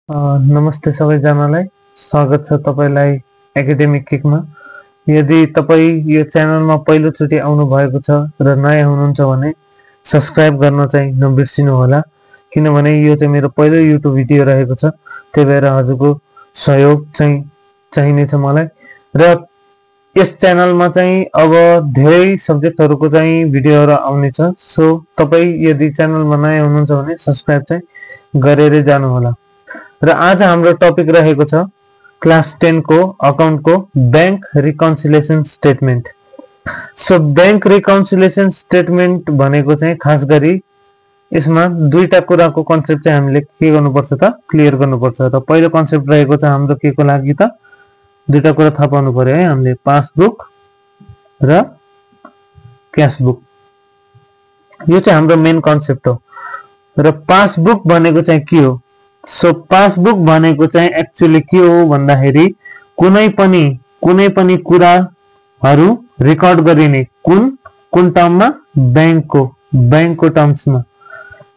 नमस्ते सबैजनालाई स्वागत छ तपाईलाई एकाडेमिक किकमा। यदि तपाई यो च्यानलमा पहिलोचोटि आउनु भएको छ र नयाँ हुनुहुन्छ भने सब्स्क्राइब गर्न चाहिँ नबिर्सिनु होला, किनभने यो चाहिँ मेरो पहिलो युट्युब भिडियो रहेको छ। त्यही भएर हजुरको सहयोग चाहिँ चाहिनेछ मलाई। र यस च्यानलमा चाहिँ अब धेरै सब्जेक्टहरुको चाहिँ भिडियोहरु आउने छ। सो तपाई यदि च्यानलमा नयाँ हुनुहुन्छ भने सब्स्क्राइब चाहिँ गरेरै जानु होला। र आज हाम्रो टपिक रहेको छ क्लास 10 को अकाउन्ट को bank reconciliation statement. So bank reconciliation statement भनेको चाहिँ खास गरी यसमा दुईटा कुराको कन्सेप्ट चाहिँ हामीले के गर्नुपर्छ त क्लियर गर्नुपर्छ। र पहिलो कन्सेप्ट रहेको छ हाम्रो के को लागि त दुईटा कुरा थाहा पाउनु पर्यो है हामीले, पासबुक र क्याश बुक। यो चाहिँ हाम्रो मेन कन्सेप्ट हो। र पासबुक भनेको चाहिँ के हो? सो पासबुक भनेको चाहिँ एक्चुअली के हो भन्दाखेरि कुनै पनि कुराहरु रेकर्ड गरिने कुन टर्ममा, बैंकको टर्म्समा,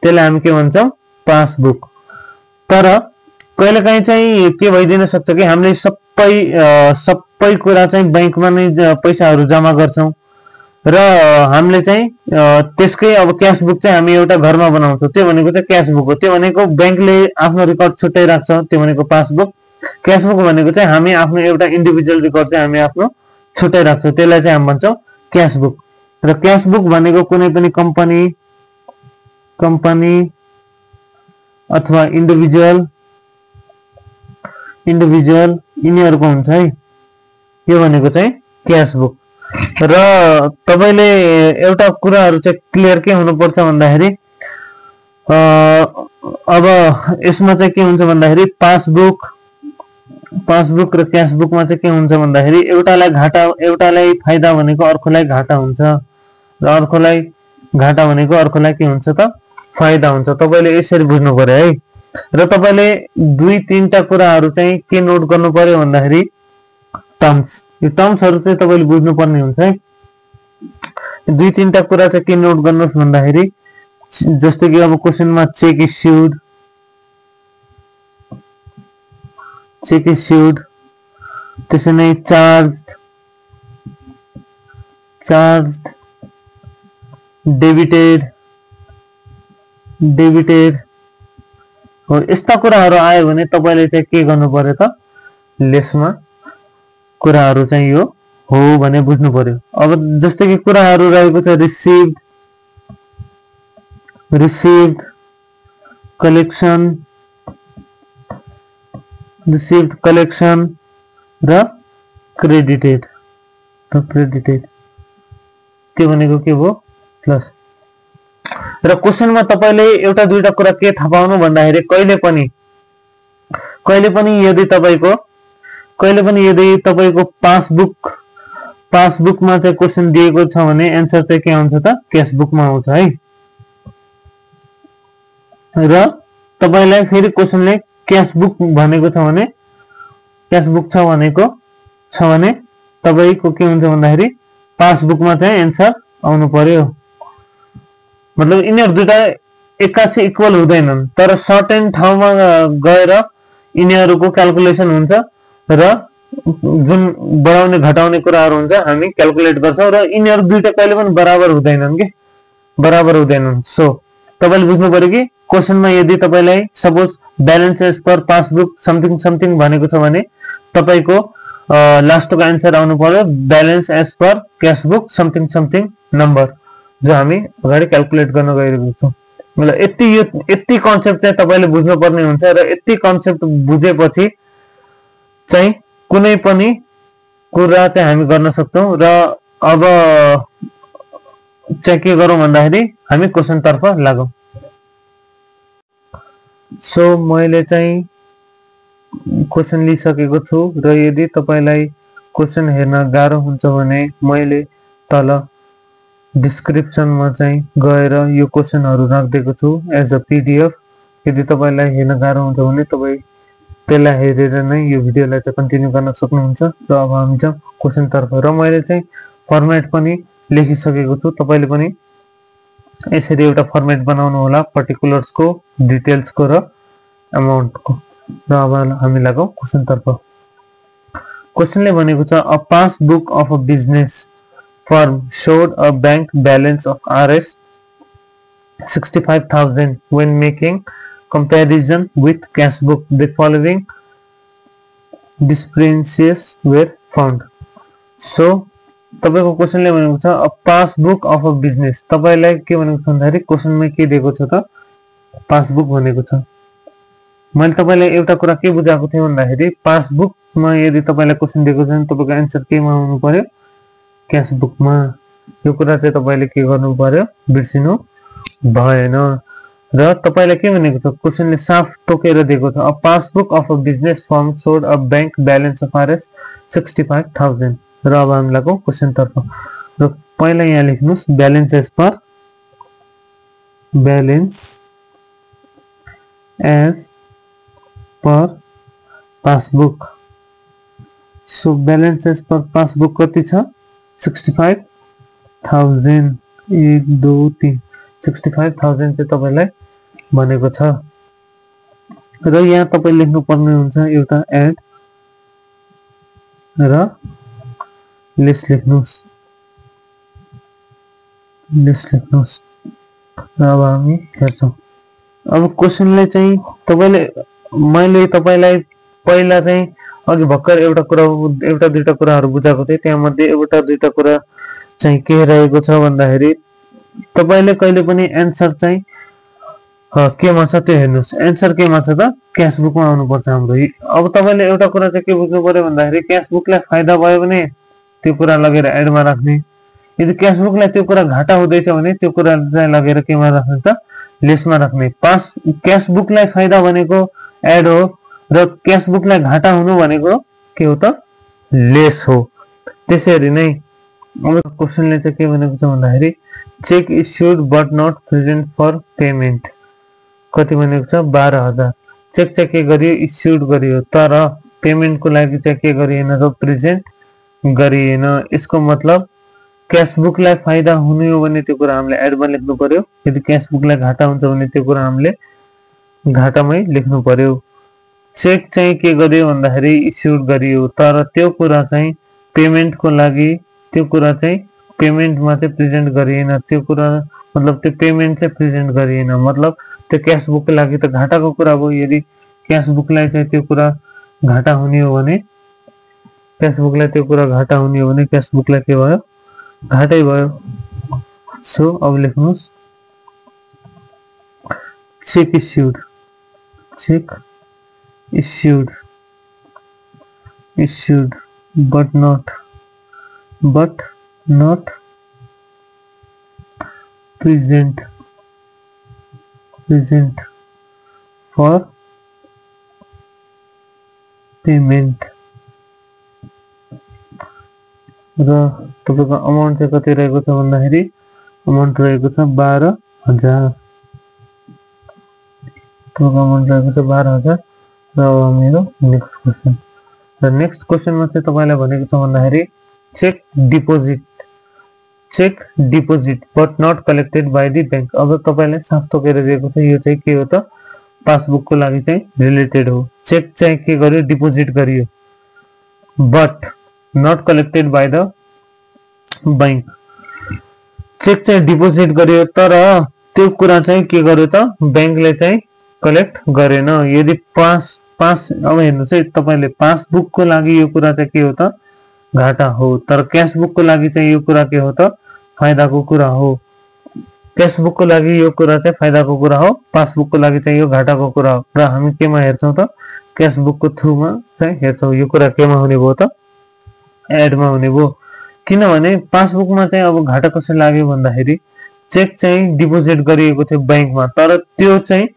त्यसलाई हामी के भन्छौं पासबुक। तर कहिलेकाहीँ चाहिँ के भइदिन सक्छ कि हामीले सबै कुरा चाहिँ बैंकमा नै पैसाहरु जम्मा गर्छौं र हामीले चाहिँ त्यसकै अब क्याश बुक चाहिँ हामी एउटा घरमा बनाउँछौं, त्यो भनेको चाहिँ क्याश बुक हो। त्यो भनेको बैंकले आफ्नो रिकर्ड छुट्टै राख्छ, त्यो भनेको पासबुक। क्याश बुक भनेको चाहिँ हामी आफ्नो एउटा इन्डिभिजुअल रिकर्ड चाहिँ हामी आफ्नो छुट्टै राख्छौं, त्यसलाई चाहिँ हामी भन्छौं क्याश बुक। र क्याश बुक भनेको कुनै पनि कम्पनी अथवा इन्डिभिजुअल यिनीहरुको हुन्छ है, यो भनेको चाहिँ क्याश बुक। र तपाईले एउटा कुराहरु चाहिँ क्लियर के हुनुपर्छ भन्दाखेरि अब यसमा चाहिँ के हुन्छ भन्दाखेरि पासबुक र क्याश बुकमा चाहिँ के हुन्छ भन्दाखेरि एउटालाई फाइदा भनेको अर्कोलाई घाटा हुन्छ र अर्कोलाई घाटा भनेको अर्कोलाई के हुन्छ त फाइदा हुन्छ। तपाईले यसरी बुझ्नु पर्यो है। र तपाईले दुई तीनटा कुराहरु चाहिँ के नोट गर्नु पर्यो भन्दाखेरि टर्म्स, यो टर्म्सहरु चाहिँ तपाईले बुझ्नु पर्ने हुन्छ है। दुई तीनटा कुरा चाहिँ के नोट गर्नुस् भन्दाखेरि जस्तो कि अब क्वेशनमा चेक इस्युड, त्यसै नै चार्ज डेबिटेड हो, यस्ता कुराहरु आयो भने तपाईले चाहिँ के गर्नु पर्यो त लेसमा कुराहरु चाहिँ यो हो भने बुझ्नु पर्यो। अब जस्तै कि कुराहरु रहेको छ रिसिभ्ड, कलेक्सन र क्रेडिटेड, त्यो भनेको के भयो प्लस। र क्वेशनमा तपाईले एउटा दुईटा कुरा के थाहा पाउनु भन्दाखेरि कहिले पनि यदि तपाईको पासबुकमा चाहिँ क्वेशन दिएको छ भने एन्सर चाहिँ के आउँछ त क्याश बुकमा आउँछ है। र तपाईलाई फेरि क्वेशनले क्याश बुक भनेको छ भने तपाईको के हुन्छ भन्दाखेरि पासबुकमा चाहिँ एन्सर आउनु पर्यो। मतलब यिनीहरु दुईटा एकासी इक्वल हुँदैनन्, तर सर्टेन ठाउँमा गएर यिनीहरुको क्याल्कुलेसन हुन्छ र जुन बढाउने घटाउने कुराहरु हुन्छ हामी क्याल्कुलेट गर्छौं र यिनीहरु दुईटा कहिले पनि बराबर हुँदैनन्। सो तपाईले बुझ्नु पर्यो कि क्वेशनमा यदि तपाईलाई suppose balance as per passbook something भनेको छ भने तपाईको लास्टको आन्सर आउनु पर्यो balance as per cash book something number, जो हामी अगाडि क्याल्कुलेट गर्न गइरहेको छौं। मतलब यति कन्सेप्ट चाहिँ तपाईले बुझ्नु पर्ने हुन्छ र यति कन्सेप्ट बुझेपछि चाहिँ कुनै पनि कुरा चाहिँ हामी गर्न सक्छौं। र अब चाहिँ के गरौँ भन्दाखेरि हामी क्वेशन तर्फ लागौं। सो मैले चाहिँ क्वेशन लिइसकेको छु र यदि तपाईलाई क्वेशन हेर्न गाह्रो हुन्छ भने मैले तल डिस्क्रिप्सनमा चाहिँ गएर यो क्वेशनहरु राख्दिएको छु एज अ पीडीएफ। यदि तपाईलाई हेर्न गाह्रो हुन्छ भने तपाई त्यसलाई हेरेर नै यो भिडियोलाई चाहिँ कन्टिन्यू गर्न सक्नुहुन्छ। र अब हामी चाहिँ क्वेशन तर्फ, र मैले चाहिँ फर्मेट पनि लेखिसकेको छु। तपाईले पनि यसरी एउटा फर्मेट बनाउनु होला पर्टिकुलर्स को, डिटेल्स को र अमाउन्ट को। र अब हामी लागौं क्वेशन तर्फ। क्वेशनले भनेको छ a passbook of a business form showed a bank balance of Rs 65,000 when making comparison with cash book. The following discrepancies were found. So तपाईको क्वेशनले भनेको छ a passbook of a business. तपाईलाई के भनेको छ भन्दाखेरि क्वेशनमा के दिएको छ त पासबुक भनेको छ। मैले तपाईलाई एउटा कुरा के बुझाएको थिएँ भन्दाखेरि पासबुकमा यदि तपाईलाई क्वेशन दिएको छ भने तपाईको आन्सर केमा आउनु पर्यो क्याश बुकमा। यो कुरा चाहिँ तपाईले के गर्नु पर्यो बिर्सिनु भएन। र तपाईलाई के भनेको छ क्वेशनले साफ तोकेर दिएको छ a passbook of a business form showed a bank balance of Rs 65,000। र अब हामी लागौं क्वेशन तर्फ। र पहिला यहाँ लेख्नुस् balance as per passbook. So balance as per passbook कति छ 65,000। 1 2 3 65,000 चाहिँ तपाईलाई भनेको छ। र यहाँ तपाई लेख्नु पर्ने हुन्छ एउटा एड र लेस लेख्नुस्। अब हामी हेर्छौं। अब क्वेशनले चाहिँ तपाईले मैले तपाईलाई पहिला चाहिँ अघि भर्खर एउटा दुईटा कुराहरु बुझाएको थिए। त्यहाँ मध्ये एउटा दुईटा कुरा चाहिँ के रहेको छ भन्दाखेरि तपाईले कहिले पनि आन्सर चाहिँ केमा छ त्यो हेर्नुस्। आन्सर केमा छ त क्याश बुकमा आउनु पर्छ हाम्रो। अब तपाईले एउटा कुरा चाहिँ के बुझ्नु पर्यो भन्दाखेरि क्याश बुकलाई फाइदा भयो भने त्यो कुरा लगेर एडमा राख्ने। यदि क्याश बुकलाई त्यो कुरा घाटा हुँदैछ भने त्यो कुरा चाहिँ लगेर केमा राख्ने त लेसमा राख्ने। क्याश बुकलाई फाइदा भनेको एड हो र क्याश बुकलाई घाटा हुनु भनेको के हो त लेस हो। त्यसैगरी नै अब क्वेशनले चाहिँ के भनेको छ भन्दाखेरि cheque issued but not present for payment कति भनेको छ 12,000। चेक चाहिँ के गरियो इस्युड गरियो तर पेमेन्टको लागि चाहिँ के गरिएन र प्रेजेन्ट गरिएन। यसको मतलब क्याश बुकलाई फाइदा हुने हो भने त्यो कुरा हामीले एडमा लेख्नु पर्यो। यदि क्याश बुकलाई घाटा हुन्छ भने त्यो कुरा हामीले घाटामै लेख्नु पर्यो। चेक चाहिँ के गरियो भन्दाखेरि इस्युड गरियो तर त्यो कुरा चाहिँ पेमेन्टको लागि त्यो कुरा चाहिँ पेमेन्टमा चाहिँ प्रेजेन्ट गरिएन। त्यो कुरा मतलब त्यो पेमेन्ट चाहिँ प्रेजेन्ट गरिएन मतलब त्यो क्याश बुकको लागि त घाटाको कुरा भयो। यदि क्याश बुकलाई चाहिँ त्यो कुरा घाटा हुने हो भने क्याश बुकलाई के भयो घाटै भयो। सो अब लेख्नुस् cheque issued but not present for payment. र तपाईको अमाउन्ट चाहिँ कति रहेको छ भन्दाखेरि अमाउन्ट रहेको छ 12,000। तपाईँको अमाउन्ट रहेको छ 12,000। र अब मेरो नेक्स्ट क्वेशन। र नेक्स्ट क्वेशनमा चाहिँ तपाईलाई भनेको छ भन्दाखेरि cheque deposit but not collected by the bank. अब तपाईलाई साफ तोकेर दिएको छ यो चाहिँ के हो त पासबुकको लागि चाहिँ रिलेटेड हो। चेक चाहिँ के गर्यो डिपोजिट गरियो but not collected by the bank. Cheque चाहिँ डिपोजिट गरियो तर त्यो कुरा चाहिँ के गर्यो त बैंकले चाहिँ कलेक्ट गरेन। यदि अब हेर्नुस् है तपाईले पासबुकको लागि यो कुरा चाहिँ के हो त घाटा हो तर क्याश बुकको लागि चाहिँ यो कुरा के हो त फाइदाको कुरा हो। क्याश बुकको लागि यो कुरा चाहिँ फाइदाको कुरा हो पासबुकको लागि चाहिँ यो घाटाको कुरा हो। र हामी केमा हेर्छौं त क्याश बुकको थ्रुमा चाहिँ हेर्छौं। यो कुरा केमा हुने भयो त एडमा हुने भयो। किनभने पासबुकमा चाहिँ अब घाटा कसरी लाग्यो भन्दाखेरि चेक चाहिँ डिपोजिट गरिएको थियो बैंकमा तर त्यो चाहिँ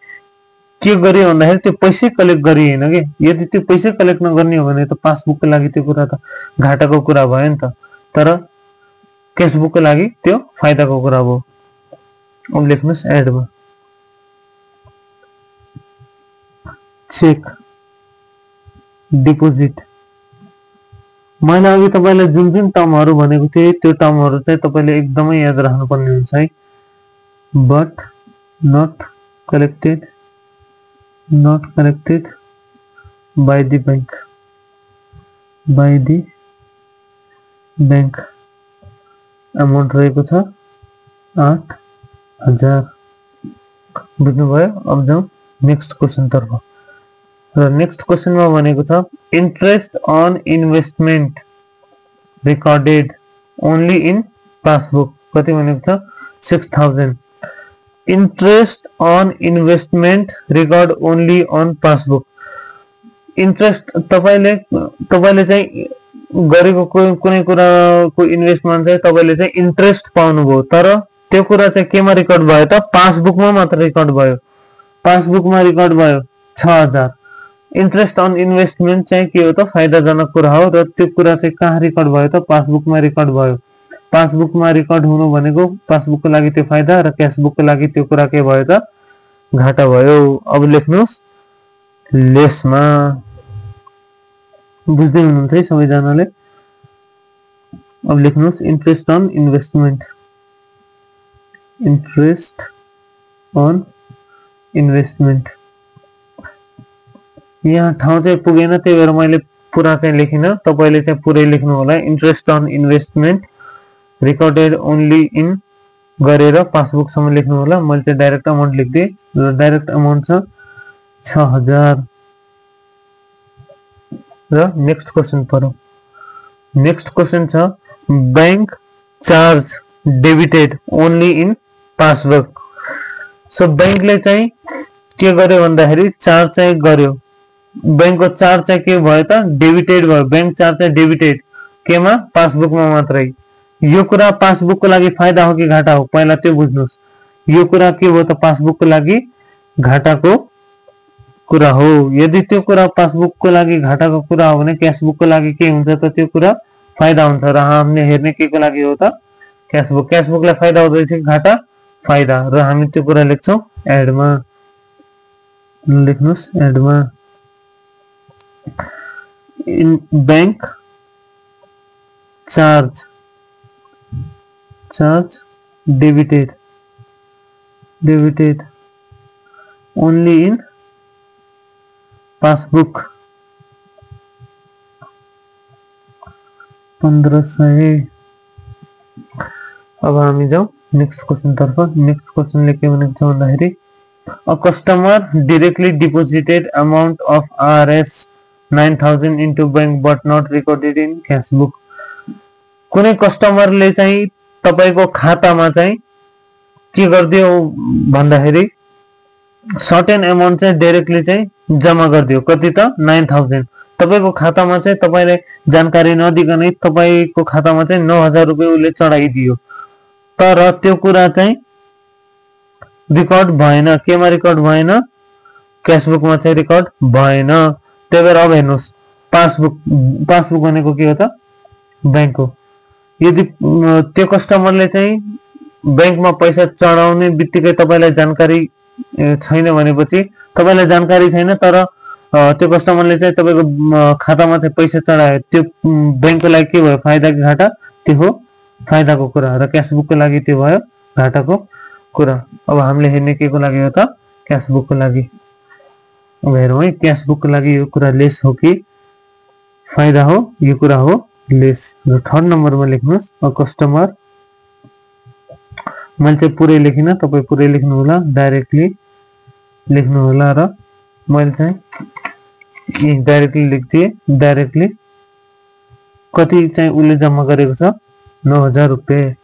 के गर्यो भन्दाखेरि त्यो पैसा कलेक्ट गरिएन के। यदि त्यो पैसा कलेक्ट नगर्ने हो भने त पासबुकको लागि त्यो कुरा त घाटाको कुरा भयो नि त तर क्याश बुकको लागि त्यो फाइदाको कुरा भयो। अब लेख्नुस् एडमा चेक डिपोजिट। मैले अघि तपाईलाई जुन टर्महरु भनेको थिए त्यो टर्महरु चाहिँ तपाईले एकदमै याद राख्नुपर्ने हुन्छ है। But not collected by the bank amount रहेको छ 8,000 बुझ्नुभयो। अब जाउँ नेक्स्ट क्वेशन तर्फ र नेक्स्ट क्वेशनमा भनेको छ interest on investment recorded only in passbook कति भनेको छ 6,000 interest on investment record only on passbook interest तपाईले चाहिँ गरेको कुनै कुराको इन्भेस्टमेन्ट चाहिँ तपाईले चाहिँ इन्ट्रेस्ट पाउनुभयो तर त्यो कुरा चाहिँ केमा रेकर्ड भयो त पासबुकमा मात्र रेकर्ड भयो पासबुकमा रेकर्ड भयो 6,000 इन्ट्रेस्ट अन इन्भेस्टमेन्ट चाहिँ के हो त फाइदाजनक कुरा हो र त्यो कुरा चाहिँ कहाँ रेकर्ड भयो त पासबुकमा रेकर्ड भयो पासबुकमा रेकर्ड हुनु भनेको पासबुकको लागि त्यो फाइदा र क्याशबुकको लागि त्यो कुरा के भयो त घाटा भयो। अब लेख्नुस् लेसमा बुझ्दै हुनुहुन्छ है सबैजनाले। अब लेख्नुस् interest on investment interest on investment यहाँ ठाउँ चाहिँ पुगेन त्यही भएर मैले पुरा चाहिँ लेखिन तपाईले चाहिँ पुरै लेख्नु होला interest on investment recorded only in गरेर पासबुकसम्म लेख्नु होला। मैले चाहिँ डाइरेक्ट अमाउन्ट लेख्दिए र डाइरेक्ट अमाउन्ट छ 6,000 र नेक्स्ट क्वेशन पढौं। नेक्स्ट क्वेशन छ bank charge debited only in passbook so बैंकले चाहिँ के गर्यो भन्दाखेरि चार्ज चाहिँ गर्यो बैंकको चार्ज चाहिँ के भयो त डेबिटेड भयो बैंक चार्ज चाहिँ डेबिटेड केमा पासबुकमा मात्रै यो कुरा पासबुकको लागि फाइदा हो कि घाटा हो पहिला त्यो बुझ्नुस् यो कुरा के हो त पासबुकको लागि घाटाको कुरा हो यदि त्यो कुरा पासबुकको लागि घाटाको कुरा हो भने क्याशबुकको लागि के हुन्छ त त्यो कुरा फाइदा हुन्छ र हामीले हेर्ने केको लागि हो त क्याशबुकलाई फाइदा हुँदैछ कि घाटा फाइदा र हामी त्यो कुरा लेख्छौं एडमा लेख्नुस् एडमा in bank charge debited only in passbook 1500। अब हामी जाउँ नेक्स्ट क्वेशन तर्फ। नेक्स्ट क्वेशन के भनेको छ भन्दाखेरि uh customer directly deposited amount of RS 9,000 into bank but not recorded in cashbook कुनै कस्टमरले चाहिँ तपाईको खातामा चाहिँ के गर्दियो भन्दाखेरि सर्टेन अमाउन्ट चाहिँ डाइरेक्टली चाहिँ जम्मा गर्दियो कति त 9,000 तपाईको खातामा चाहिँ तपाईले जानकारी नदिकनै तपाईको खातामा चाहिँ 9,000 रुपैयाँ उले चढाइदियो तर त्यो कुरा चाहिँ रेकर्ड भएन केमा रेकर्ड भएन क्याशबुकमा चाहिँ रेकर्ड भएन त्यही भएर अब हेर्नुस् पासबुक भनेको के हो त बैंक हो यदि त्यो कस्टमरले चाहिँ बैंकमा पैसा चढाउने बित्तिकै तपाईलाई जानकारी छैन भनेपछि तपाईलाई जानकारी छैन तर त्यो कस्टमरले चाहिँ तपाईको खातामा चाहिँ पैसा चढायो त्यो बैंकको लागि के भयो फाइदा कि घाटा त्यो हो फाइदाको कुरा र क्याशबुकको लागि त्यो भयो घाटाको कुरा। अब हामीले हेर्ने केको लागि हो त क्याशबुकको लागि। अब हेरौँ है क्याशबुकको लागि यो कुरा लेस हो कि फाइदा हो यो कुरा हो लेस र थर्ड नम्बरमा लेख्नुस् अ कस्टमर मैले चाहिँ पुरै लेखिन तपाई पुरै लेख्नु होला डाइरेक्टली लेख्नु होला र मैले चाहिँ डाइरेक्टली लेख्दिए डाइरेक्टली कति चाहिँ उले जम्मा गरेको छ 9,000 रुपैयाँ।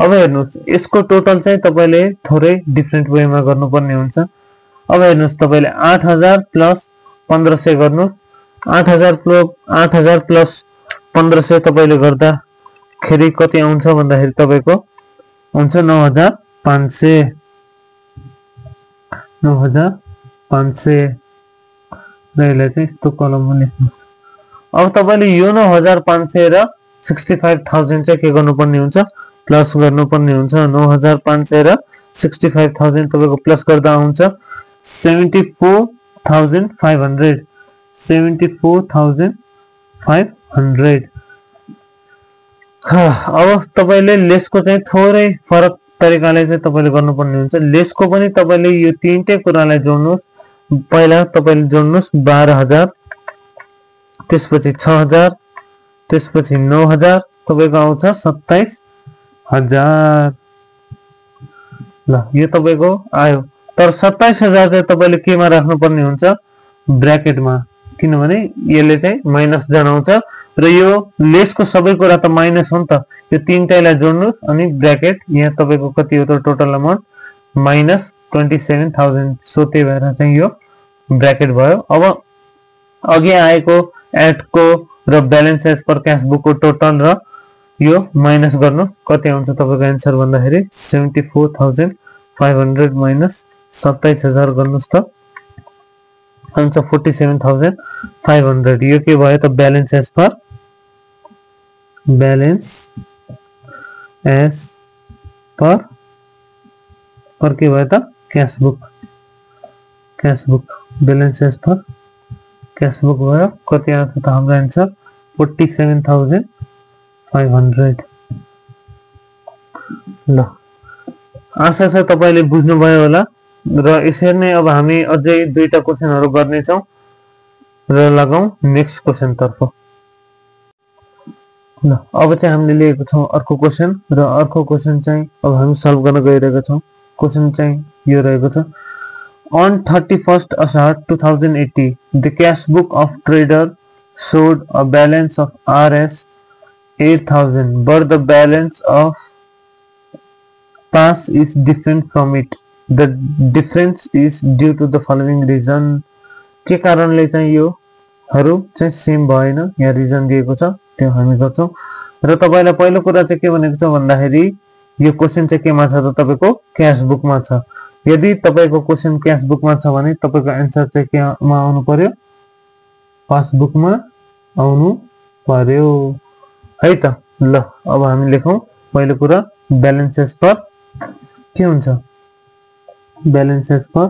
अब हेर्नुस् यसको टोटल चाहिँ तपाईले थोरै डिफरेन्ट वेमा गर्नुपर्ने हुन्छ। अब हेर्नुस् तपाईले 8,000 प्लस 1500 गर्नु 8,000 प्लस 1500 तपाईले गर्दा खेरि कति आउँछ भन्दाखेरि तपाईको हुन्छ 9,500 र यसलाई चाहिँ यस्तो कलममा लेख्नुस्। अब तपाईले यो 9,500 र 65,000 चाहिँ के गर्नुपर्ने हुन्छ प्लस गर्नुपर्ने हुन्छ 9,500 र 65,000 तपाईको प्लस गर्दा आउँछ 74,500 अब तपाईले लेसको चाहिँ थोरै फरक तरिकाले चाहिँ तपाईले गर्नुपर्ने हुन्छ। लेसको पनि तपाईले यो तीनटै कुरालाई जोड्नुस्। पहिला तपाईले जोड्नुस् 12,000 त्यसपछि 6000, त्यसपछि 9000, तपाईको आउँछ 27000। ल यो तपाईको आयो। तर 27000 चाहिँ तपाईले केमा राख्नु पर्ने हुन्छ? ब्र्याकेटमा, किनभने यसले चाहिँ माइनस जनाउँछ र यो लेसको सबै कुरा त माइनस हो नि त। यो तीनटैलाई जोड्नुस् अनि ब्र्याकेट यहाँ तपाईको कति हो त टोटल अमाउन्ट -27,000। सो त्यही भएर चाहिँ यो ब्र्याकेट भयो। अब अघि आएको एडको र ब्यालेन्स एज पर क्याश बुकको टोटल र यो माइनस गर्नु कति आउँछ तपाईको आन्सर भन्दाखेरि 74,500 माइनस 27,000 गर्नुस् त आउँछ 47,500। यो के भयो त ब्यालेन्स एज पर के भयो त cash book balance as per cash book भयो। कति आउँछ त हाम्रो आन्सर 47,500। ल आशा छ तपाईले बुझ्नुभयो होला र यसरी नै अब हामी अझै दुईटा क्वेशनहरु गर्ने छौं र लगाउँ नेक्स्ट क्वेशन तर्फ। ल अब चाहिँ हामीले लिएको छौं अर्को क्वेशन र अर्को क्वेशन चाहिँ अब हामी सल्भ गर्न गइरहेका छौं। क्वेशन चाहिँ यो रहेको छ On 31st Ashar 2080 the cash book of trader showed a balance of Rs 8,000 but the balance of past is different from it. The difference is due to the following reason. के कारणले चाहिँ यो हरु चाहिँ सेम भएन यहाँ reason दिएको छ त्यो हामी गर्छौं। र तपाईलाई पहिलो कुरा चाहिँ के भनेको छ भन्दाखेरि यो क्वेशन चाहिँ केमा छ त तपाईको क्याश बुकमा छ। यदि तपाईको क्वेशन क्याश बुकमा छ भने तपाईको आन्सर चाहिँ केमा आउनु पर्यो पासबुकमा आउनु पर्यो है त। ल अब हामी लेखौं पहिलो कुरा ब्यालेन्स एज पर के हुन्छ balance as per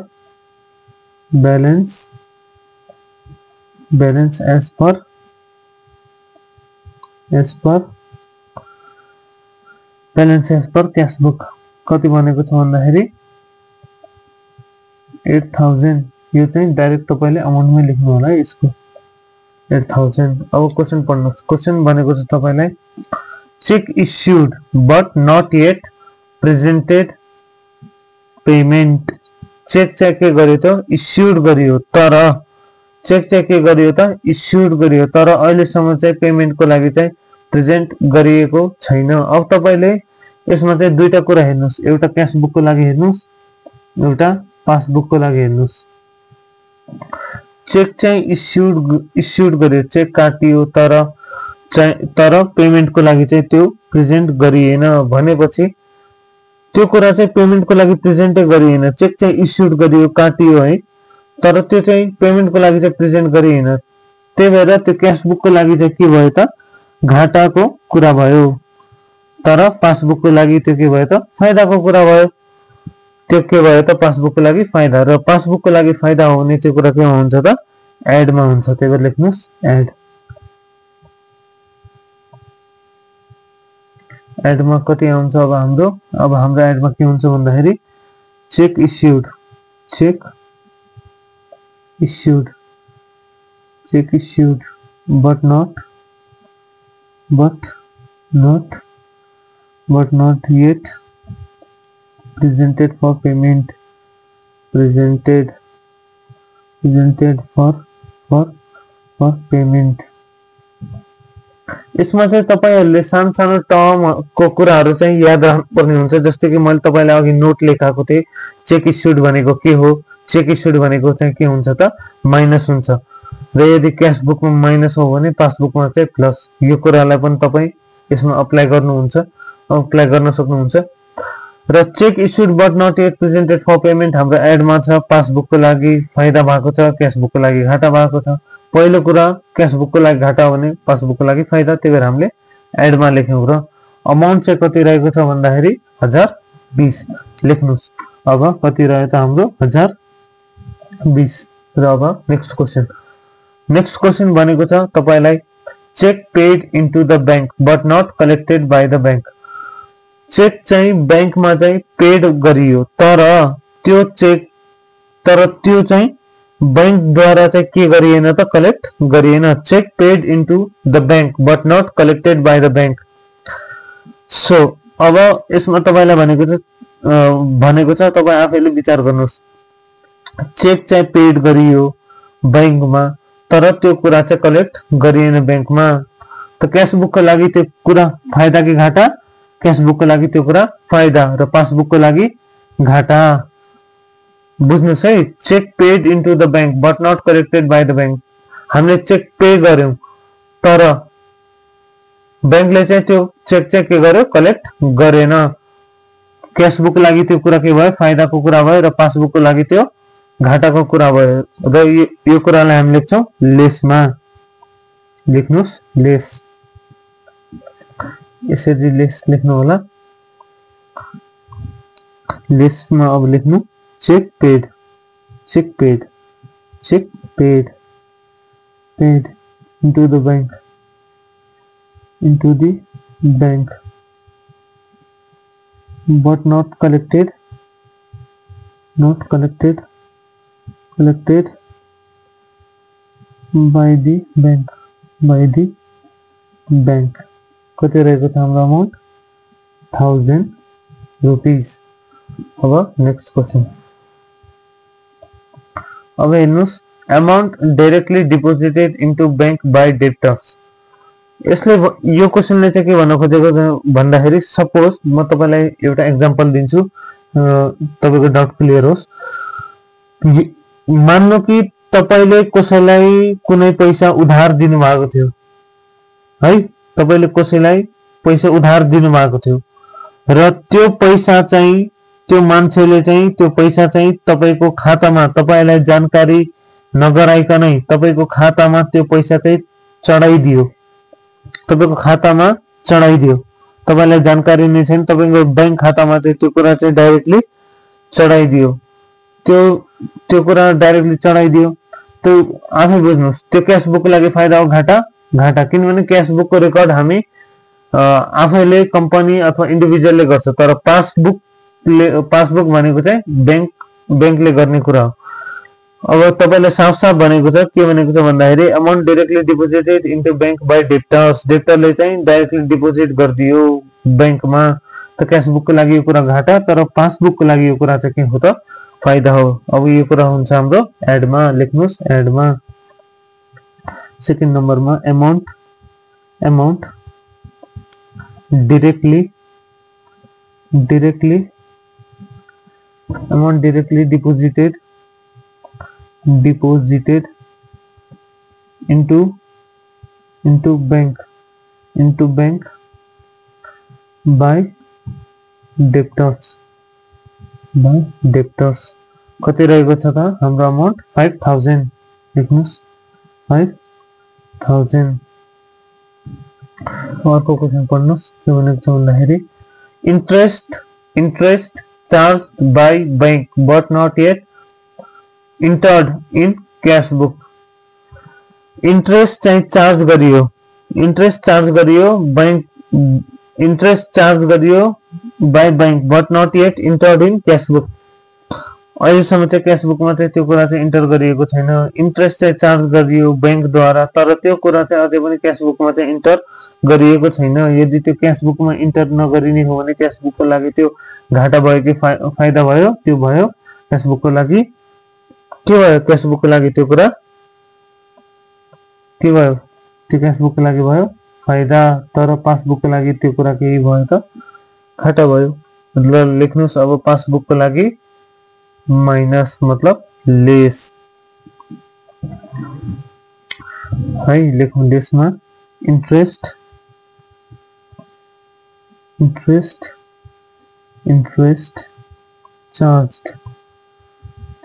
balance as per balance as per cash book कति बनेको छ भन्दाखेरि 8,000। यो चाहिँ डाइरेक्ट तपाईले अमाउन्टमै लेख्नु होला है यसको 8,000। अब क्वेशन पढ्नुस्। क्वेशन भनेको छ तपाईलाई cheque issued but not yet presented payment. Cheque चाहिँ के गरियो त इश्यूड गरियो तर चेक चाहिँ के गरियो त इश्यूड गरियो तर अहिलेसम्म चाहिँ पेमेन्टको लागि चाहिँ प्रेजेन्ट गरिएको छैन। अब तपाईले यसमा चाहिँ दुईटा कुरा हेर्नुस् एउटा क्याश बुकको लागि हेर्नुस् एउटा पासबुकको लागि हेर्नुस्। चेक चाहिँ इश्यूड गरियो चेक काटियो तर पेमेन्टको लागि चाहिँ त्यो प्रेजेन्ट गरिएन भनेपछि त्यो कुरा चाहिँ पेमेन्टको लागि प्रेजेन्टै गरिएन। चेक चाहिँ इश्यूड गरियो काटियो है तर त्यो चाहिँ पेमेन्टको लागि चाहिँ प्रेजेन्ट गरिएन। त्यही भएर त्यो क्याश बुकको लागि चाहिँ के भयो त घाटाको कुरा भयो तर पासबुकको लागि त्यो के भयो त फाइदाको कुरा भयो। त्यो के भयो त पासबुकको लागि फाइदा र पासबुकको लागि फाइदा हुने त्यो कुरा के हुन्छ त एडमा हुन्छ। त्यही भएर लेख्नुस् एडमा कति आउँछ अब हाम्रो एडमा के हुन्छ भन्दाखेरि check issued but not yet presented for payment presented for payment। यसमा चाहिँ तपाईहरुले सानो टर्मको कुराहरु चाहिँ याद राख्नुपर्ने हुन्छ। जस्तै कि मैले तपाईलाई अघि नोट लेखाएको थिए चेक इश्यूड भनेको के हो चेक इश्यूड भनेको चाहिँ के हुन्छ त माइनस हुन्छ र यदि क्याश बुकमा माइनस हो भने पासबुकमा चाहिँ प्लस। यो कुरालाई पनि तपाई यसमा अप्लाई गर्न सक्नुहुन्छ। र cheque issued but not yet presented for payment हाम्रो एडमा छ। पासबुकको लागि फाइदा भएको छ क्याश बुकको लागि घाटा भएको छ। पहिलो कुरा क्याश बुकको लागि घाटा हो भने पासबुकको लागि फाइदा त्यही भएर हामीले एडमा लेख्यौं र अमाउन्ट चाहिँ कति रहेको छ भन्दाखेरि 1020 लेख्नुस्। अब कति रह्यो त हाम्रो 1020 र अब नेक्स्ट क्वेशन भनेको छ तपाईलाई cheque paid into the bank but not collected by the bank. Cheque चाहिँ बैंकमा चाहिँ पेड गरियो तर त्यो चाहिँ बैंक द्वारा चाहिँ के गरिएन त कलेक्ट गरिएन cheque paid into the bank but not collected by the bank so अब यसमा तपाईलाई भनेको छ तपाई आफैले विचार गर्नुस् चेक चाहिँ पेड गरियो बैंकमा तर त्यो कुरा चाहिँ कलेक्ट गरिएन बैंकमा त क्याश बुकको लागि त्यो कुरा फाइदा कि घाटा क्याश बुकको लागि त्यो कुरा फाइदा र पासबुकको लागि घाटा बुझ्नुस् है cheque paid into the bank but not collected by the bank हामीले चेक पे गर्यौं तर बैंकले चाहिँ त्यो चेक चाहिँ के गर्यो कलेक्ट गरेन क्याश बुकको लागि त्यो कुरा के भयो फाइदाको कुरा भयो र पासबुकको लागि त्यो घाटाको कुरा भयो र यो कुरालाई हामी लेख्छौं लेसमा लेख्नुस् लेस यसरी लेस लेख्नु होला लेसमा अब लेख्नु cheque paid paid into the bank but not collected by the bank कति रहेको छ हाम्रो अमाउन्ट 1000 रुपीस अब नेक्स्ट क्वेशन अब हेर्नुस् amount directly deposited into bank by debtors यसले यो क्वेशनले चाहिँ के भन्न खोजेको भन्दाखेरि सपोज म तपाईलाई एउटा एक्जाम्पल दिन्छु तपाईको डाउट क्लियर होस् मान्नु कि तपाईले कसैलाई कुनै पैसा उधार दिनु भएको थियो है तपाईले कसैलाई पैसा उधार दिनु भएको थियो र त्यो पैसा चाहिँ त्यो मान्छेले चाहिँ त्यो पैसा चाहिँ तपाईको खातामा तपाईलाई जानकारी नगराइकनै तपाईको खातामा त्यो पैसा चाहिँ चढाइदियो तपाईको खातामा चढाइदियो तपाईलाई जानकारी नै छैन तपाईको बैंक खातामा चाहिँ त्यो कुरा चाहिँ डाइरेक्टली चढाइदियो त्यो कुरा डाइरेक्टली चढाइदियो त्यो आफै बुझ्नुस् त्यो क्याश बुकको लागि फाइदा हो घाटा किनभने क्याश बुकको रेकर्ड हामी आफैले कम्पनी अथवा इन्डिभिजुअलले गर्छ तर पासबुक भनेको चाहिँ बैंकले गर्ने कुरा हो अब तपाईलाई साफ भनेको छ के भनेको छ भन्दाखेरि amount directly deposited into bank by डेब्टरले चाहिँ डाइरेक्टली डिपोजिट गर्दियो बैंकमा त क्याश बुकको लागि यो कुरा घाटा तर पासबुकको लागि यो कुरा चाहिँ के हो त फाइदा हो अब यो कुरा हुन्छ हाम्रो एडमा लेख्नुस् एडमा सेकेन्ड नम्बरमा amount directly deposited into bank by debtors कति रहेको छ त हाम्रो अमाउन्ट 5000 लेख्नुस् 5000 अर्को क्वेशन पढ्नुस् के भनेको छ भन्दाखेरि interest charge by bank but not yet entered in cash book interest चाहिँ चार्ज गरियो by bank but not yet entered in cash book अहिलेसम्म चाहिँ क्याश बुकमा चाहिँ त्यो कुरा चाहिँ इन्टर गरिएको छैन इन्ट्रेस्ट चाहिँ चार्ज गरियो बैंकद्वारा तर त्यो कुरा चाहिँ अझै पनि क्याश बुकमा चाहिँ इन्टर गरिएको छैन यदि त्यो क्याश बुकमा इन्टर नगरिने हो भने क्याश बुकको लागि त्यो घाटा भयो कि फाइदा भयो त्यो भयो क्याश बुकको लागि के भयो क्याश बुकको लागि त्यो कुरा के भयो त्यो क्याश बुकको लागि भयो फाइदा तर पासबुकको लागि त्यो कुरा के भयो त घाटा भयो ल लेख्नुस् अब पासबुकको लागि माइनस मतलब लेस है लेखौं लेसमा interest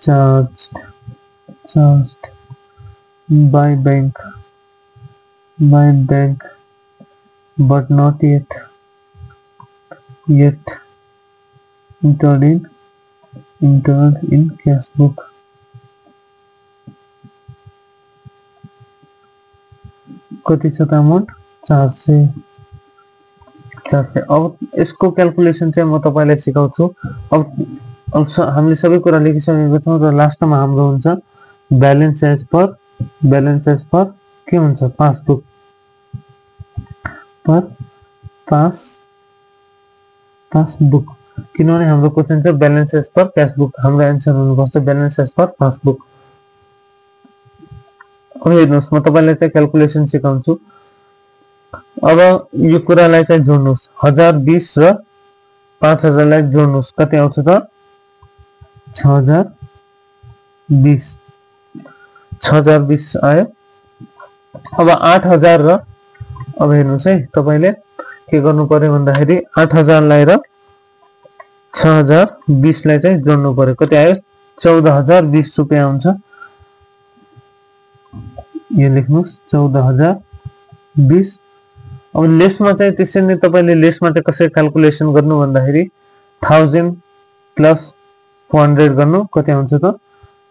charged by bank but not yet entered in cash book कति छ त अमाउन्ट 400 अब यसको क्याल्कुलेसन चाहिँ म तपाईलाई सिकाउँछु अब हामीले सबै कुरा लेखिसकेको छौं र लास्टमा हाम्रो हुन्छ बैलेंस एज पर के हुन्छ पासबुक पर पासबुक किनभने हाम्रो क्वेशन छ बैलेंस एज पर क्यासबुक हाम्रो आन्सर हुनुपर्छ बैलेंस एज पर पासबुक। अब हेर्नुस् म तपाईलाई चाहिँ क्याल्कुलेसन सिकाउँछु। अब यो कुरालाई चाहिँ जोड्नुस् 1020 र 5000 लाई जोड्नुस् कति आउँछ त 6020 आयो। अब 8000 र अब हेर्नुस् है तपाईले के गर्नु पर्यो भन्दाखेरि 8000 लाई र 6020 लाई चाहिँ जोड्नु पर्यो कति आयो 14020 रुपैयाँ आउँछ। यो लेख्नुस् 14020। अब लेसमा चाहिँ त्यसै नै तपाईले लेसमा चाहिँ कसरी क्याल्कुलेसन गर्नु भन्दाखेरि 1000 प्लस 400 गर्नु कति आउँछ त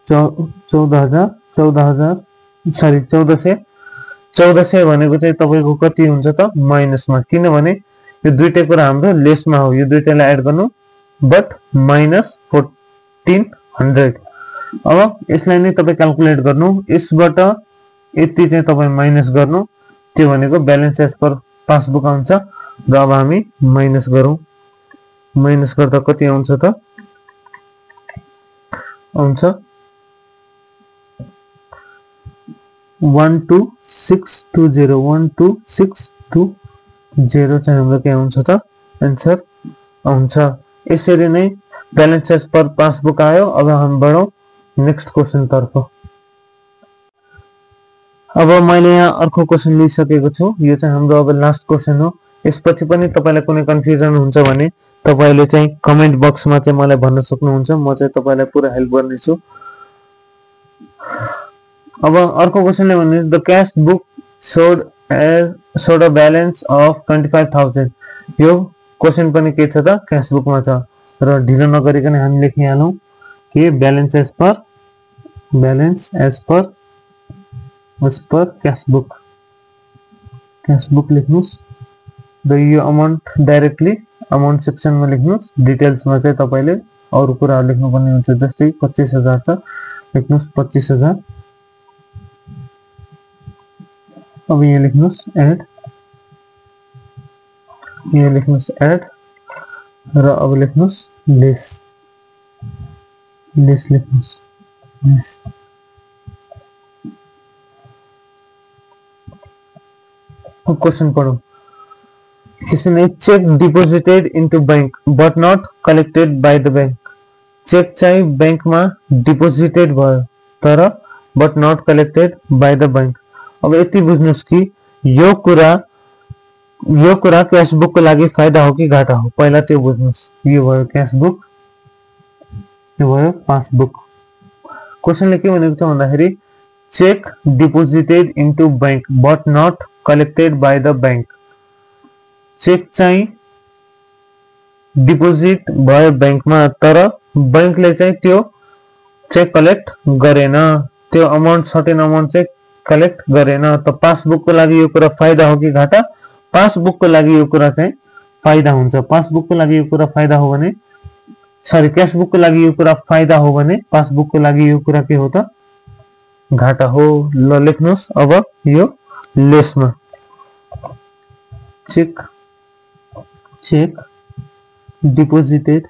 1400 भनेको चाहिँ तपाईको कति हुन्छ त माइनसमा किनभने यो दुईटै कुरा हाम्रो लेसमा हो यो दुईटैलाई एड गर्नु बट माइनस 1400। अब यसलाई नै तपाई क्याल्कुलेट गर्नु यसबाट यति चाहिँ तपाई माइनस गर्नु त्यो भनेको बैलेंस एज पर पासबुक आउँछ। र अब हामी माइनस गरौँ माइनस गर्दा कति आउँछ त आउँछ 12620 चाहिँ हाम्रो के आउँछ त आन्सर आउँछ। यसरी नै बैलेंस एज पर पासबुक आयो। अब हामी बढौं नेक्स्ट क्वेशन तर्फ। अब मैले यहाँ अर्को क्वेशन लिइसकेको छु यो चाहिँ हाम्रो अब लास्ट क्वेशन हो। यसपछि पनि तपाईलाई कुनै कन्फ्युजन हुन्छ भने तपाईले चाहिँ कमेन्ट बक्समा चाहिँ मलाई भन्न सक्नुहुन्छ म चाहिँ तपाईलाई पुरा हेल्प गर्नेछु। अब अर्को क्वेशनले भन्नु the cash book showed a balance of 25000 यो क्वेशन पनि के छ त क्याश बुकमा छ र ढिलो नगरिकन हामी लेखिहालौं के balance as per cash book लेख्नुस् द यो अमाउन्ट डाइरेक्टली अमाउन्ट सेक्सन में लेख्नुस् डिटेल्स में चाहिँ तपाईले अरु कुराहरु लेख्नु पर्ने हुन्छ जस्तै 25000 छ लेख्नुस् 25000। अब यहाँ लेख्नुस् एड र अब लेख्नुस् लेस लेख्नुस् लेस। क्वेश्चन पढौं। Cheque deposited into bank but not collected by the bank cheque चाहिँ बैंक में डिपोजिटेड भयो तर but not collected by the bank. अब यति बुझ्नुस् कि यो कुरा क्याश बुक को लागि फाइदा हो कि घाटा हो पहिला त्यो बुझ्नुस्। यो भयो क्याश बुक यो भयो पासबुक। क्वेशनले के भनेको छ भन्दाखेरि cheque deposited into bank but not collected by the bank cheque चाहिँ डिपोजिट भयो बैंक में तर बैंकले चाहिँ त्यो चेक कलेक्ट गरेन त्यो अमाउन्ट सर्टेन अमाउन्ट चाहिँ कलेक्ट गरेन त पासबुक को लागि यो कुरा फाइदा हो कि घाटा पासबुक को लागि यो कुरा चाहिँ फाइदा हुन्छ। पासबुक को लागि यो कुरा फाइदा हो भने सरी क्याश बुक को लागि यो कुरा फाइदा हो भने पासबुक को लागि यो कुरा के हो त घाटा हो। ल लेख्नुस् अब यो लेसमा cheque deposited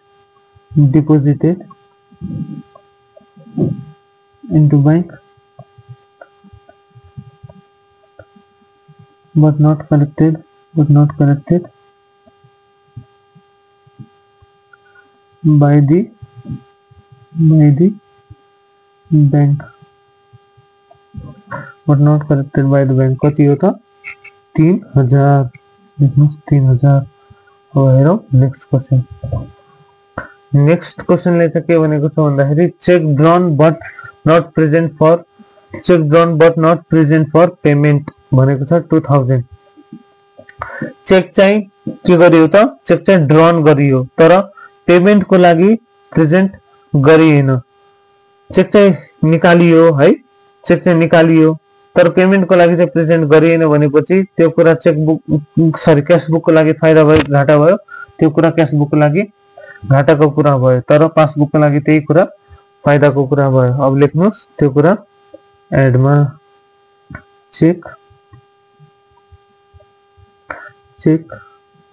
into bank but not collected by the bank but not collected by the bank कति हो त 3000 लेख्नुस् 3000। अब हेरौं नेक्स्ट क्वेशन ले चाहिँ के भनेको छ भन्दाखेरि cheque drawn but not present for payment भनेको छ 2000। चेक चाहिँ के गरियो त चेक चाहिँ ड्रन गरियो तर पेमेन्ट को लागि प्रेजेन्ट गरिएन। चेक चाहिँ निकालियो है चेक चाहिँ निकालियो तर पेमेन्ट को लागि चाहिँ प्रेजेन्ट गरिएन भनेपछि त्यो कुरा cheque book sorry cash book को लागि फाइदा भयो घाटा भयो त्यो कुरा क्याश बुक को लागि घाटाको कुरा भयो तर पासबुक को लागि त्यही कुरा फाइदाको कुरा भयो। अब लेख्नुस् त्यो कुरा एडमा cheque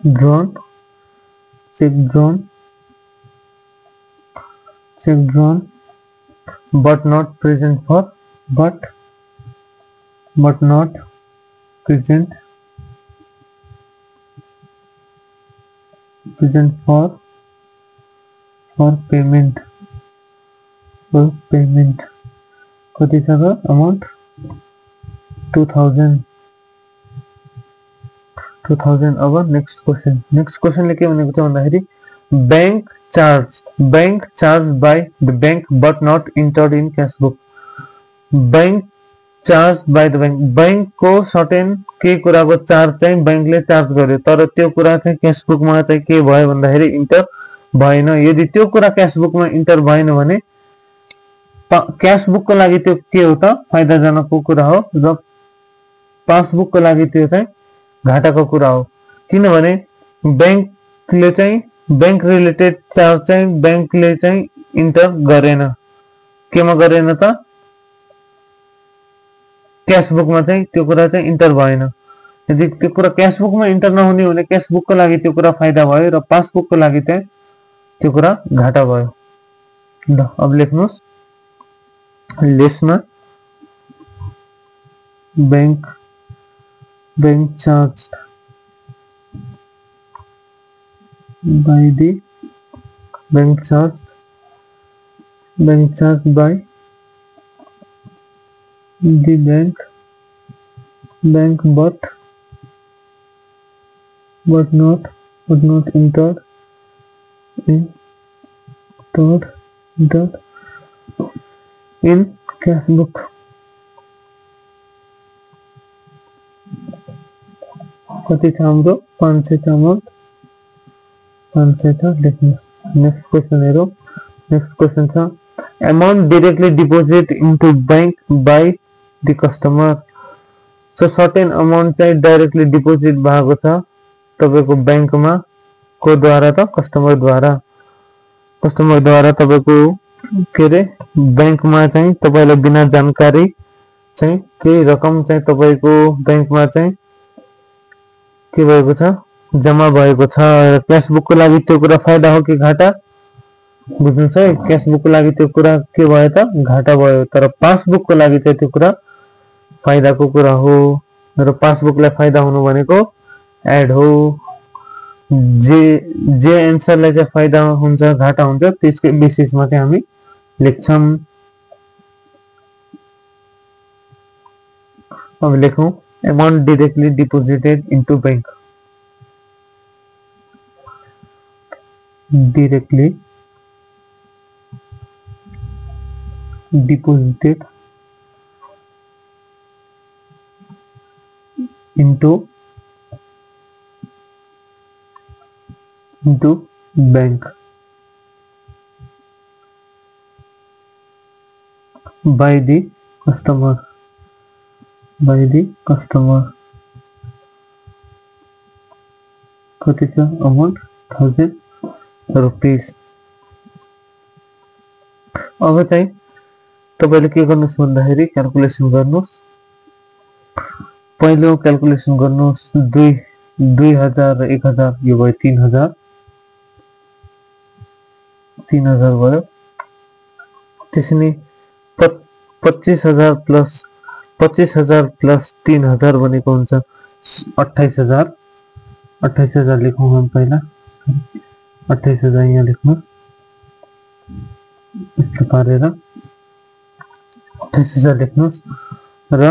drawn but not present for payment कति छ त अमाउन्ट 2000 अब नेक्स्ट क्वेशनले के भनेको छ भन्दाखेरि bank charge by the bank but not entered in cash book bank charge by the bank को सर्टेन के कुराको चार्ज चाहिँ बैंकले चार्ज गर्यो तर त्यो कुरा चाहिँ क्याश बुकमा चाहिँ के भयो भन्दाखेरि इन्टर भएन यदि त्यो कुरा क्याश बुकमा इन्टर भएन भने क्याश बुकको लागि त्यो के हो त फाइदाजनकको कुरा हो र पासबुकको लागि त्यो चाहिँ घाटाको कुरा हो किनभने बैंकले चाहिँ बैंक रिलेटेड चार्ज चाहिँ बैंकले चाहिँ इन्टर गरेन केमा गरेन त क्याश बुकमा चाहिँ त्यो कुरा चाहिँ इन्टर भएन यदि त्यो कुरा क्याश बुकमा इन्टर नहुने भने क्याश बुकको लागि त्यो कुरा फाइदा भयो र पासबुकको लागि चाहिँ त्यो कुरा घाटा भयो ल अब लेख्नुस् लेसमा bank charge by the bank charge by the bank but not entered in cash book कति छ हाम्रो 500 छ अमाउन्ट 500 छ लेख्नु नेक्स्ट क्वेशन हेरौं नेक्स्ट क्वेशन छ amount directly deposit into bank by the customer so certain amount चाहिँ directly deposit भएको छ तपाईको बैंकमा को द्वारा त कस्टमर द्वारा तपाईको के रे बैंकमा चाहिँ तपाईलाई बिना जानकारी चाहिँ केही रकम चाहिँ तपाईको बैंकमा चाहिँ के भएको छ जम्मा भएको छ क्याश बुकको लागि त्यो कुरा फाइदा हो कि घाटा बुझ्नुस् है क्याश बुकको लागि त्यो कुरा के भयो त घाटा भयो तर पासबुकको लागि चाहिँ त्यो कुरा फाइदाको कुरा हो र पासबुकलाई फाइदा हुनु भनेको एड हो जे एन्सरलाई चाहिँ फाइदा हुन्छ घाटा हुन्छ त्यसकै बेसिसमा चाहिँ हामी लेख्छौं अब लेखौं amount directly deposited into bank directly deposited into bank by the customer कति छ अमाउन्ट 1000 रुपैयाँ अब चाहिँ तपाईले के गर्नुस् भन्दाखेरि क्याल्कुलेसन गर्नुस् पहिलो क्याल्कुलेसन गर्नुस् 2000 र 1000 यो भयो 3000 भयो त्यसैले 25000 प्लस 3000 भनेको हुन्छ 28000 लेखौं हम पहिला 28000 यहाँ लेख्नुस् यस्तो पारेर 28000 लेख्नुस् र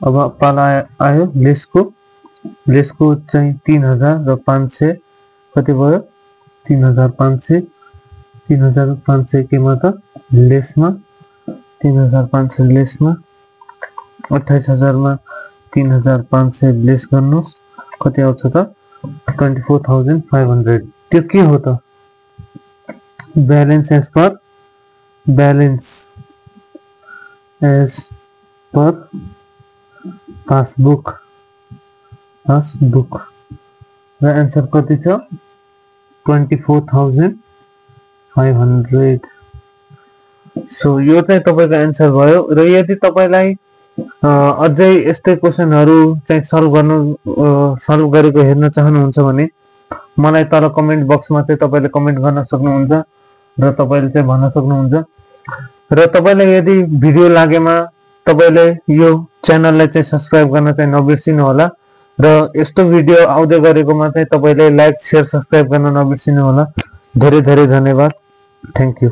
अब पाला आयो लेसको चाहिँ 3000 र 500 कति भयो 3500 केमा त लेसमा 3500 लेसमा 28000 मा 3500 लेस गर्नुस् कति आउँछ त 24500 त्यो के हो त बैलेंस एज पर पासबुक र आन्सर कति छ 24500 सो यो चाहिँ तपाईँको एन्सर भयो। र यदि तपाईँलाई अझै यस्तै क्वेसनहरू चाहिँ सल्भ गरेको हेर्न चाहनुहुन्छ भने मलाई तल कमेन्ट बक्समा चाहिँ तपाईँले कमेन्ट गर्न सक्नुहुन्छ र तपाईँले चाहिँ भन्न सक्नुहुन्छ। र तपाईँलाई यदि भिडियो लागेमा तपाईँले यो च्यानललाई चाहिँ सब्स्क्राइब गर्न चाहिँ नबिर्सिनु होला। र यस्तो भिडियो आउँदै गरेकोमा चाहिँ तपाईँले लाइक, शेयर, सब्स्क्राइब गर्न नबिर्सिनु होला। धेरै धेरै धन्यवाद। Thank you.